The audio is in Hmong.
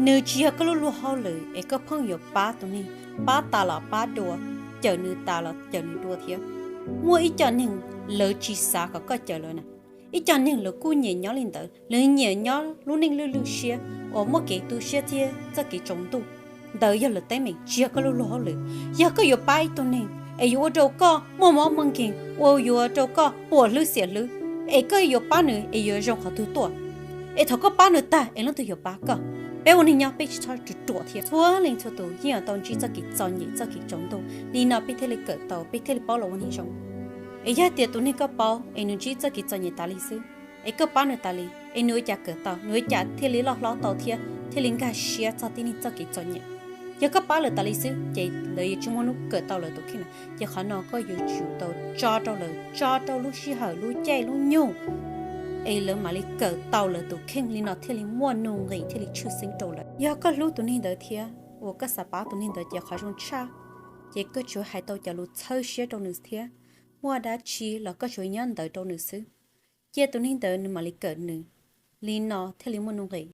Nws tsis yog koj lub luag hauj lwm es koj pheej yuav pab tus neeg, pab tas los pab dua, cawm nws tas los cawm nws dua thiab. Muaj ib co neeg lawv tsis xav kom koj cawm lawv na. Ib co neeg lawv kuj nyiam nyob li ntawd, lawv nyiam nyob lub neej lwj lwj siab uas muaj kev tu siab thiab txoj kev tsaus ntuj. Ntawd yog lawv teeb meem, tsis yog koj lub luag hauj lwm. Yog koj yuav pab ib tug neeg es yuav ua rau koj muaj mob muaj nkeeg, ua yuav rau koj puas hlwb xiam hlwb, es koj yuav pab nws es yuav zoo qhov twg tuaj? Es thaum koj pab nws tag es leej twg yuav pab koj? Peb ua neeg nyob peb tsis txhob ruam ruam thiab. Txhua leej txhua tus yeej yuav tau ntsib txoj kev txom nyem txoj kev tsaus ntuj, li no peb thiaj li kawm tau, peb thiaj li paub los ua neeg zoo. Es yog tias tus neeg koj paub es nws ntsib txoj kev txom nyem tas li xwb, es koj pab nws tas li, es nws ua cas kawm tau, nws ua cas thiaj li loj hlob tau thiab thiaj li nkag siab txog tib neeg txoj kev txom nyem? Yog koj pab lawv tas li xwb ces lawv yuav tsis muaj hnub kawm tau lawv tus kheej na. Ces qhov no koj yuav tsum tau tso rau lawv, tso rau lub sij hawm, lub caij lub nyoog, es lawv mam li kawm tau lawv tus kheej, li no thiaj li muaj nuj nqis thiaj li tshwj xeeb rau lawv. Yog koj hlub tus neeg ntawd thiab uas koj xav pab tus neeg ntawd ces qhov zoo tshaj, ces koj tsuas hais tau cov lus txhawb siab rau nws thiab, muaj dab tsi los koj tsuas nyob ntawd rau nws xwb. Cia tus neeg ntawd nws mam li kawm nws, li no thiaj li muaj nuj nqis.